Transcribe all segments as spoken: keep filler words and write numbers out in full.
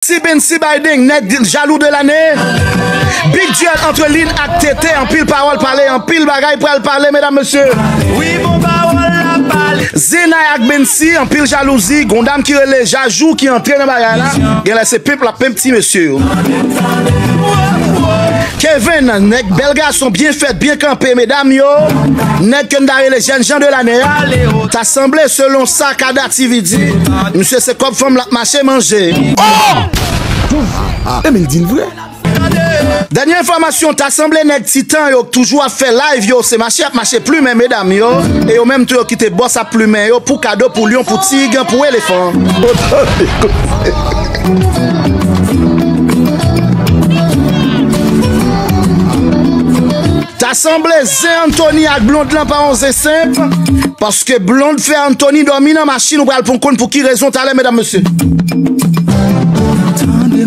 Ti Bency Biden, nèg jalou de lane. Big duel antre Lynn ak Tete, anpil pawòl pale, anpil bagay pral pale, medam, mesye. Wi, bon pawòl la pale. Zenay ak Bency, anpil jalouzi, gon dam ki rele Jajou ki antre nan bagay la. Genlè se pimp la pimp ti mesye yo. Kevin, nèg bèl gason, byen fèt, byen kanpe, medam yo. Nèg ke n ta rele jènjan de lane a. Ta sanble, selon sa Kada T V di, misye se kòb fanm l ap mache manje. Oh! Emen l di n vre. Dènye enfòmasyon, ta sanble nèg Titan yo toujou ap fè live yo, se mache y ap mache plimen medam yo, e yo menm tou yo kite bòs ap plimen yo pou kado, pou lyon, pou tig, pou elefan. Ta sanble zen Anthony ak Blonde lan pa yon zen senp, paske Blonde fè Anthony dòmi nan machin, ou pral pran konn pou ki rezon talè, medam, mesye.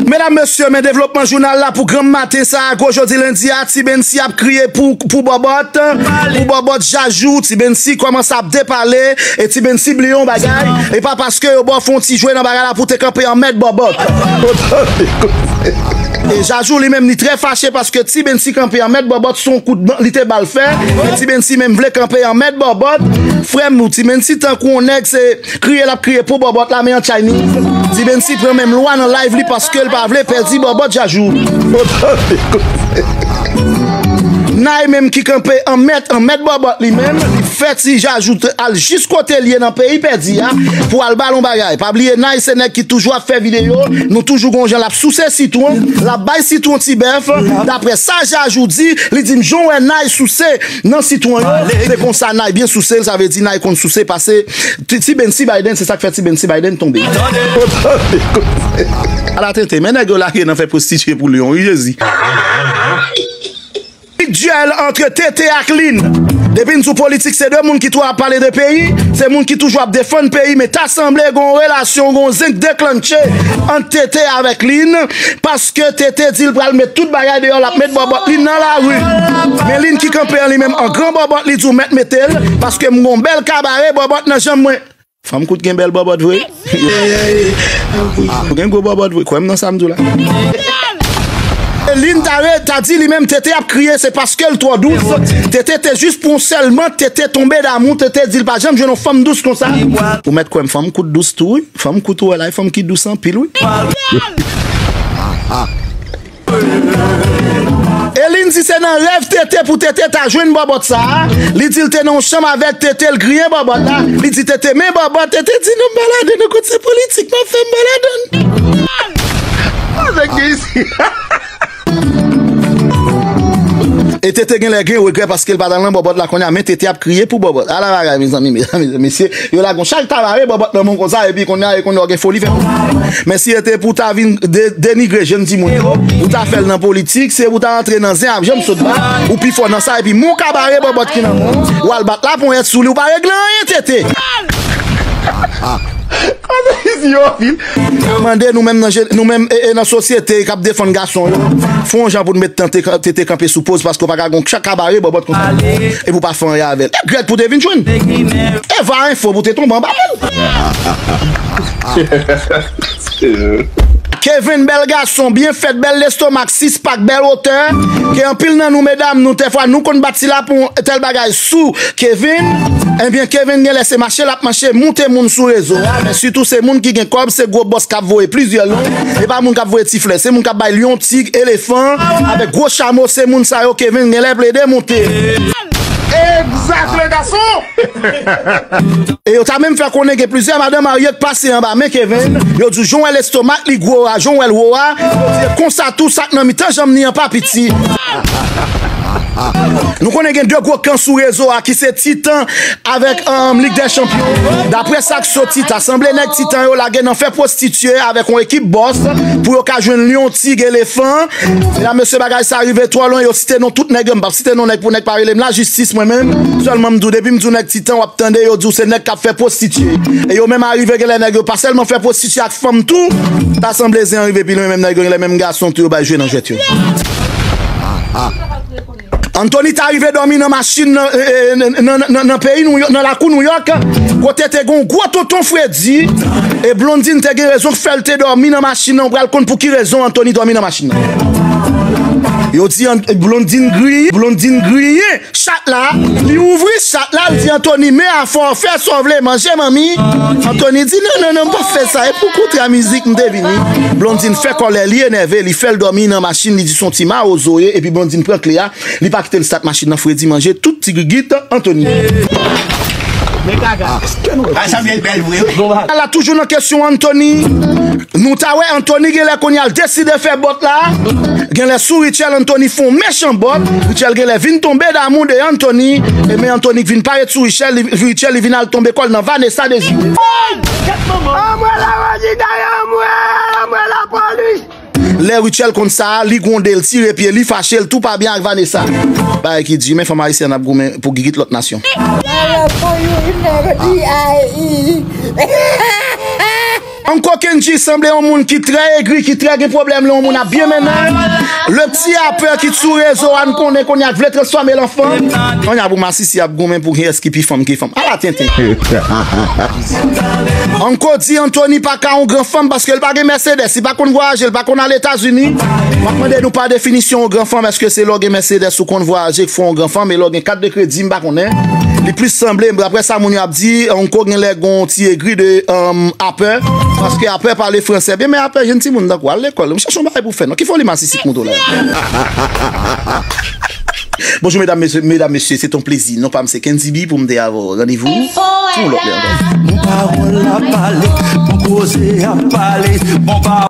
Medam, mesye, men devlopman jounal la pou granm maten sa a, gwo jodi lendi a, Ti Bency ap kriye pou, pou Bòbòt, pou Bòbòt Jajou, Ti Bency kòmanse ap depale, e Ti Bency bliye yon bagay, e pa paske yo ba w fè yon ti jwe nan bagay la pou te kanpe an mèt Bòbòt. E Jajou li menm li trè fache paske Ti Bency kanpe an mèt Bòbòt, se yon kout ban li te ba l fè. E Ti Bency menm vle kanpe an mèt Bòbòt. Frè m, Ti Bency tankou yon nèg se kriye l ap kriye pou Bòbòt la, men an Chinese. Ti Bency pran menm lwa nan live li paske l pa vle pèdi Bòbòt Jajou. Nay menm ki kanpe an mèt, an mèt Bòbòt li menm, li fè ti Jajou t-, al jis kote l ye nan peyi pèdi a pou al ba l yon bagay. Pa bliye Nay se nèg ki toujou ap fè videyo, nou toujou gon jan l ap souse sitwon, l ap bay sitwon ti bèf. Daprè sa Jajou di, li di m jan w wè Nay souse nan sitwon yo, se konsa Nay byen souse l, sa vle di Nay konn souse pase Ti, Ti Bency Biden, se sa k fè Ti Bency Biden tonbe. Ala tenten, men nèg yo lage nan fè pwostitye pou lyon, wi Jezi. Big duel antre Tete ak Lynn. Depi n sou politik, se de moun ki tou ap pale de peyi, se moun ki toujou ap defann peyi, men ta sanble gon relasyon, gon zen k deklannche ant Tete avèk Lynn, paske Tete di l pral met tout bagay deyò, l ap met Bòbòt li nan lari. Men Lynn ki kanpe an li menm, an gran Bòbòt, li di w mèt mete l, paske m gon bèl kabare Bòbòt nan janm mwen. Fanm kout gen bèl bòbòt vre. Ou gen gwo bòbòt vre. Kwè m nan sa m di w la. Lynn ta re-, ta di li menm Tete ap kriye, se paske l twò dous. Tete te jis pran sèlman, Tete tonbe damou, Tete di l pa janm jwenn yon fanm dous konsa. Ou mèt kwè m, fanm kout dous tou, wi. Fanm kout ou wè la, e fanm ki dous anpil, wi. E Lynn di se nan rèv Tete pou Tete ta jwenn bòbòt sa a. Li di l te nan yon chanm avèk Tete, l griyen bòbòt la. Li di Tete, men bòbòt, Tete di non, m pa ladann, ou konn se politik m ap fè, m pa ladann. Sa k gen isi? E Tete genlè gen regrè paske l pa t al nan bòbòt la kounye a, men Tete ap kriye pou bòbòt. Ala bagay, mezanmi, mezanmi, mesye. Yo lage yon chak kabare bòbòt nan men w konsa, epi kounye a, e kounye a w gen foli fè. Men si se te pou ta vin de-, denigre jèn timoun yo, pou ta fè l nan politik, se pou ta rantre nan zen ap janm sot ba, ou pi fò nan sa, epi men yon kabare bòbòt ki nan men w, w al bat laponyèt sou li, ou pa regle anyen, Tete. Kote isi yo anpil? Mande nou menm nan je-, nou menm, e, e nan sosyete k ap defann gason yo, fè yon jan pou n met Tete, Tete kanpe sou poz, paske w pa ka gon chak kabare bòbòt konsa. Epi w pa fè anyen avè l. E Grèg pou te vin jwenn. E Va Enfo pou te tonbe anba men l. Kevin, bèl gason, byen fèt, bèl lestomak, sis pak, bèl wotè. Gen anpil nan nou, medam, nou, dèfwa, nou konn bat sila pou yon tèl bagay sou Kevin. Ebyen, Kevin genlè se mache l ap mache moute moun sou rezo a, men sitou se moun ki gen kòb, se gwo bòs k ap voye plizyè lon. E pa moun k ap voye ti flè, se moun k ap bay lyon, tig, elefan, avèk gwo chamo, se moun sa yo Kevin genlè plede moute. Egzak, le gason! E yo ta menm fè konnen gen plizyè madanm marye k pase anba men Kevin. Yo di w jan w wè lestomak li gwo a, jan w wè l wo a. Yo di e konsa tou sa k nan mitan janm li an pa piti. Nou konnen gen de gwo kan sou rezo a ki se Titan avèk, um, Lig dè Chanpyon. Daprè sa k soti, ta sanble nèg Titan yo lage nan fè pwostitye avèk yon ekip bòs pou yo ka jwenn lyon, tig, elefan. Medam, mesye, bagay sa rive twò lwen. Yo site non tout nèg yo. M p ap site non nèg pou nèg pa rele m lajistis, mwen menm. Sèlman m di w, depi m di w nèg Titan, w ap tande yo di w se nèg k ap fè pwostitye. E yo menm arive genlè nèg yo pa sèlman fè pwostitye ak fanm tou. Ta sanble zen an rive pi lwen, menm nèg yo genlè menm gason tou yo bay jwe nan jwèt yo. Anthony ta rive dòmi nan machin nan, eh, eh, nan, nan, nan, nan peyi Nouyòk, nan lakou Nouyòk, kote te gen yon gwo tonton fredi, e Blondine te gen rezon k fè l te dòmi nan machin nan. Ou pral konn pou ki rezon Anthony dòmi nan machin nan. Yo di An-, Blondine griyen, Blondine griyen chat la, li ouvri chat la, li di Anthony, men afè w fè sa w vle manje, manmi. Anthony di, non, non, non, m p ap fè sa, e pou kontra mizik m te vini. Blondine fè kòlè, li enève, li fè l dòmi nan machin, li di s on ti mawozo ye, epi Blondine pran kle a, li pa kite l stat machin nan, fredi manje tout ti gigit Anthony. Sa bèl vre wi. La toujou nan kesyon Anthony. Nou ta wè Anthony genlè kounye a l deside fè bòt la. Genlè sou Rutshelle Anthony fè yon mechan bòt. Rutshelle genlè vin tonbe damou de Anthony. E men Anthony k vin parèt sou Rutshelle, li, Rutshelle li vin al tonbe kò l nan Vanessa Désiré. Anmwey Laroji Dayan, anmwey, anmwey lapolis. Lè Rutshelle konn sa, li gwonde, l tire pye, li fache, l tou pa byen ak Vanessa. Bagay ki di, men fanm ayisyèn ap goumen pou gigit lòt nasyon. Ankò Kendji sanble yon moun ki trè egri, ki trè gen pwoblèm lè yon moun ap byen mennen. Le pti apè ki t sou rezo a, n konnen kounye a k vle transfòme l an fanm. Kounye a pou masisi ap goumen pou kiyès ki pi fanm ke fanm. Ala tenten. Ankò di Anthony pa ka yon gran fanm paske l pa gen Mercedes, li pa konn vwayaje, l pa konn al Etazini. M ap mande nou pa definisyon yon gran fanm, èske se lè w gen Mercedes ou konn vwayaje k fè w yon gran fanm, e lè w gen kat de kredi, m pa konnen. Li plis sanble, daprè sa moun yo ap di, Ankò genlè gen yon ti egri de, um, apè, paske apè pale fransè byen, men apè jèn timoun tankou w, al lekòl, m chèche yon bagay pou w fè non. Ki foli masisi k monte w la? Bonjou medam, mesye, medam, mesye, se ton plezi. Non pa m se Kendy B pou m te avè w. Randevou pou yon lòt lè ankò. Bon pawòl ap pale, bon koze ap pale, bon pa